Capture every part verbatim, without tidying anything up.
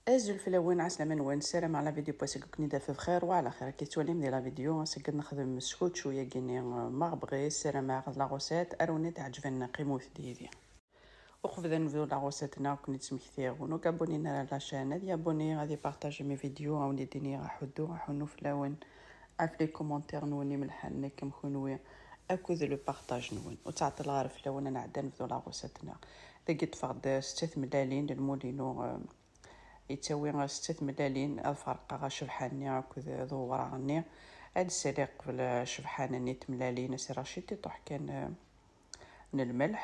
Azul fell-awen, ɛeslama-nwen, ssarameɣ la vidéo n wass-agi ad ken-id-taf bxir wa ɛla xir. Akka tettwalim di la vidéo, ass-agi ad nexdem s kučču-yagi-nni, euh, marbré, ssarameɣ la recette ar wen-id teɛǧeb-nneɣ, qqimet yid-i. Uqbel ad nebdu la recette-nneɣ, ad ken-id-smektiɣ, win ur k-abonné ara la chaîne, ad yabonné, ad ipartaji mes vidéos, ad wen-d-iniɣ aḥuddu, aḥunnu fell-awen, ɣef les commentaires-nwen imelḥanen akken kenwi, akked le partage-nwen. Ur ttɛeṭṭileɣ ara fell-awen, ad nɛeddi ad nebdu la recette-nneɣ. Dagi ṭṭfeɣ-d setta tmellalin, lmul-inu, euh, yettawi setta tmellalin, ad ferqeɣ acebḥan-nni akked d uwraɣ-nni. Ad ssaliɣ qbel acebḥan-nni n tmellalin, ad s-rreɣ ciṭiṭuḥ kan, euh, n lmelḥ.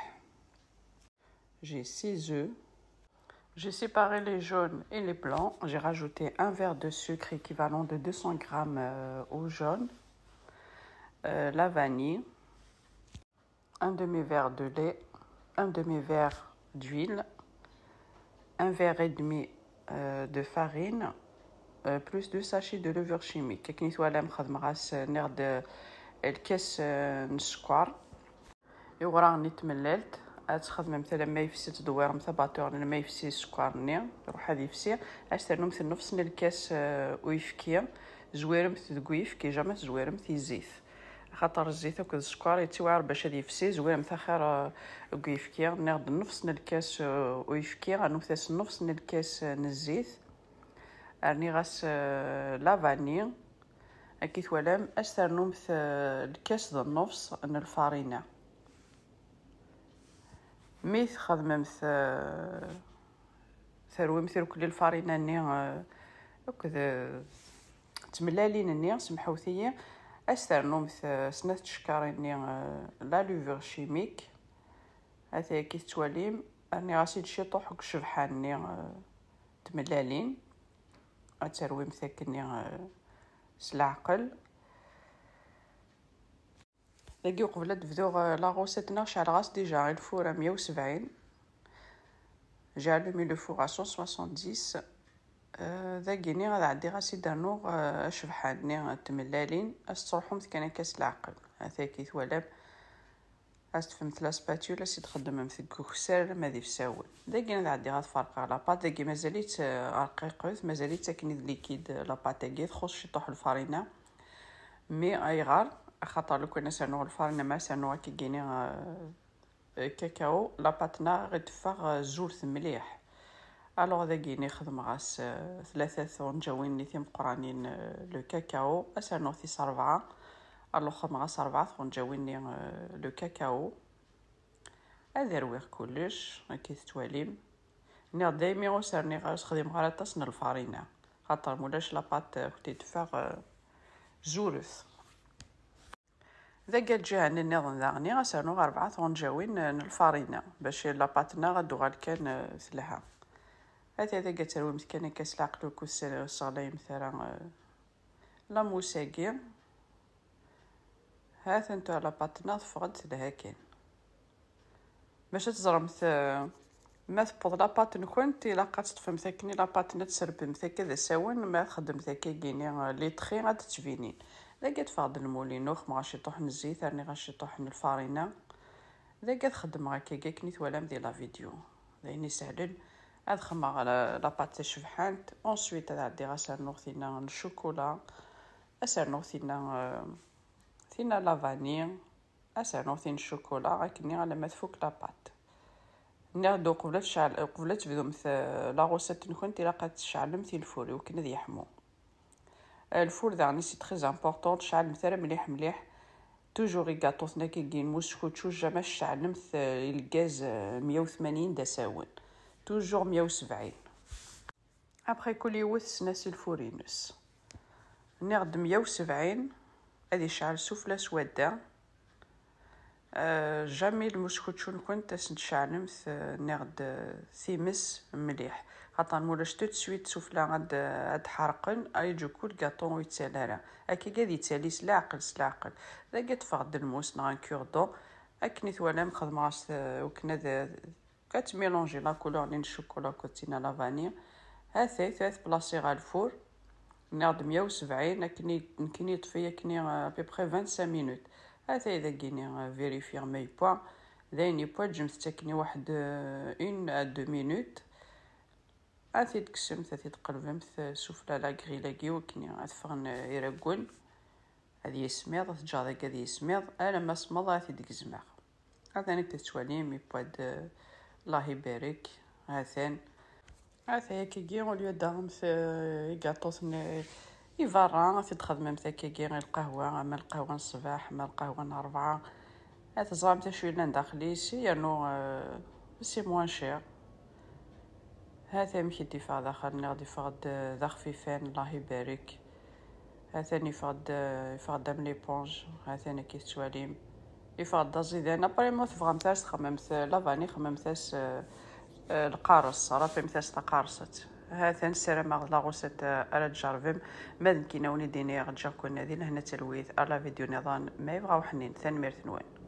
J'ai six œufs. J'ai séparé les jaunes et les blancs. J'ai rajouté un verre de sucre équivalent de deux cents grammes, euh, au jaune, euh, la vanille, un demi-verre de lait, un demi-verre d'huile, un verre et demi, euh, de farine, euh, plus deux sachets de levure chimique. Akken i twalam, xedmeɣ-as, euh, nniɣ-d, euh, lkas, euh, n sskeṛ. Iwraɣ-nni n tmellalt, ad txedmemt alamma yefsi, ad tdewwiremt abatur alamma yefsi sskeṛ-nni, iruḥ ad yefsi, ad s-ternumt nnefṣ n lkas, euh, uyefki, zwiremt deg uyefki, jamais tezwiremt i zzit. Axaṭer zzit akked sskeṛ yettiwɛir bac ad yefsi, zwiremt axir, euh, deg uyefki, nniɣ-d nnefṣ n lkas, euh, uyefki, rnumt-as nnefṣ n lkas, euh, n zzit, rniɣ-as, euh, la vanille, akka i twalam, ad s-ternumt, euh, lkas d nnefṣ n lfarina. Mi txedmemt, euh, terwimt irkelli lfarina-nni, euh, akked, euh, tmellalin-nni, semḥewt-iyi, ad s-ternumt, euh, snat tcekkarin-nni, euh, la levure chimique. Ata akka i tettwalim, rniɣ-as-id ciṭuḥ deg ccebḥa-nni, euh, tmellalin. Ad terwimt akkenni, euh, s leɛqel. Dagi, uqbel ad d-bduɣ, euh, la recette-nneɣ, ceɛleɣ-as déjà i lfur à meyya u sebɛin. J'ai allumé le four à cent soixante-dix. Euh, dagini ad ɛeddiɣ ad s-id-rnuɣ, euh, acebḥan-nni n tmellalin, ad s-tettruḥumt kan akka s leɛqel. Ata akka i twalam, ad s-tefemt la spatule, ad s-id-txeddmemt deg ukessar alamma d ifsawen. Dagi ad ɛeddiɣ ad ferqeɣ la pâte, dagi mazal-itt, euh, rqiqet, mazal-itt akken i d liquide, euh, la pâte-agi, txuṣṣ ciṭuḥ lfarina. Mais ayɣer? Axaṭer lukan ad s-rnuɣ lfarina, ma ad s-rnuɣ akkagini, euh, euh, cacao, la pâte-nneɣ ad teffeɣ, euh, zurt mliḥ. Alors dagini xedmeɣ-as, euh, tlata tɣenǧawin-nni timeqqranin, euh, le cacao, ad s-rnuɣ tis rebɛa. Alors xedmeɣ-as rebɛa tɣenǧawin-nni, euh, le cacao. Ad rwiɣ kullec, akka i tettwalim. Nniɣ daymi ur s-rniɣ, ur s-xdimeɣ ara aṭas n lfarina, xaṭer mulac la pâte, euh, ad k-id-teffeɣ, euh, zuret. Dagi lǧiha-nni nniḍen daɣen, ad s-rnuɣ rebɛa tɣenǧawin n lfarina, bac la pâte-nneɣ ad d-tuɣal kan, euh, telha. Ata dagi ad terwimt kan akka s leɛqel, ur k-, ur tesseɣlayemt ara, euh, la mousse-agi. Ha-t-an tura la pâte-nneɣ teffeɣ-d telha kan. Bac ad teẓremt, euh, ma tewweḍ la pâte-nkent, ilaq ad teṭṭfemt akken i la pâte-nni ad tserbemt akka d asawen, ma txeddmemt akka gini, euh, les traits ad d-ttbinin. Dagi ad teffeɣ-d lmul-inu, xedmeɣ-as ciṭuḥ n zzit, rniɣ-as ciṭuḥ n lfarina. Dagi ad xeddmeɣ akka akken i twalam di la vidéo. D ayen isehlen. Ad xedmeɣ la, la pâte tacebḥant. Ensuite ad ɛeddiɣ ad s-rnuɣ tinna n ccukula. Ad s-rnuɣ tinna, euh, tinna la vanille. Ad s-rnuɣ tin n ccukula, akken alamma tfuk la pâte. Nniɣ-d uqbel ad tceɛl-, uqbel ad tebdumt, euh, la recette-nkent, ilaq ad tceɛlemt i lfur, i wakken ad yeḥmu. Euh, lfur daɣen, c'est très important, ur tceɛlemt ara mliḥ mliḥ. Toujours igaṭuten-agi n muskučču, jamais tceɛlemt, euh, i lgaz, euh, meyya u tmanyin d asawen. Toujours meyya u sebɛin. Après, kul yiwet tessen-as i lfur-ines. Nniɣ-d meyya u sebɛin, ad yecɛel sufella s wadda. Euh, jamais lmuskučču-nkent ad sen-tceɛlemt, euh, nniɣ-d, euh, times mliḥ. Xaṭer mulac tout de suite sufella ad, ad d-ḥerqen, ay du coup lgaṭu ur yettali ara. Akkagi ad yettali s leɛqel, s leɛqel. Dagi ṭṭfeɣ-d lmus neɣ un cure-dent. Akken i twalam xedmeɣ-as, euh, akken ad, Ad tmilonji la couleur-nni n ccukula akked tinna la vanille. Ha-t-ay, ha-t plasiɣ ɣer lfur. Nniɣ-d meyya u sebɛin, akken i, nekkini yeṭṭef-iyi akken i, euh, à peu près vingt-cinq minutes. Ha-t-ay dagini, euh, vérifier ma yewwa. D ayen yewwa, ǧǧemt-t akken i waḥed, euh, une à deux minutes. Ad t-id-tekksemt, ad t-id-tqelbemt sufella la grille-agi, wakken ad ffɣen iraggen. Ad yismiḍ, ad teǧǧeḍ akka ad yismiḍ alamma semmeḍ, ad t-id-gezmeɣ. Atan akka tettwalim, yewwa-d, eh, Allah ibarek. Atan. Ata akkagi, au lieu d-taɣemt, eh, igaṭuten, eh, i berra, ad t-id-txedmemt akkagi i lqahwa, ama lqahwa n ṣṣbeḥ, ama lqahwa n rebɛa. Ad teẓremt acu yellan daxel-is, yernu, eh, c'est moins cher. Hata amek i d-iffeɣ daxel, nniɣ-d iffeɣ-d d axfifan, Allah ibarek. Hatan iffeɣ-d, iffeɣ-d am l'éponge, hatan akka i tettwalim. Iffeɣ-d d aẓidan. Après, ma tebɣamt ara txemmemt la vanille, xemmemt-as, eh, eh, lqares, rafemt-as taqerṣet. Hatan, ssarameɣ d laɣusat, eh, ara tjerrbem. Ma d nekkini, a wen-id-iniɣ, ǧǧiɣ-ken di lehna d talwit, ar la vidéo nniḍen, ma yebɣa uḥnin. Tanemmirt-nwen.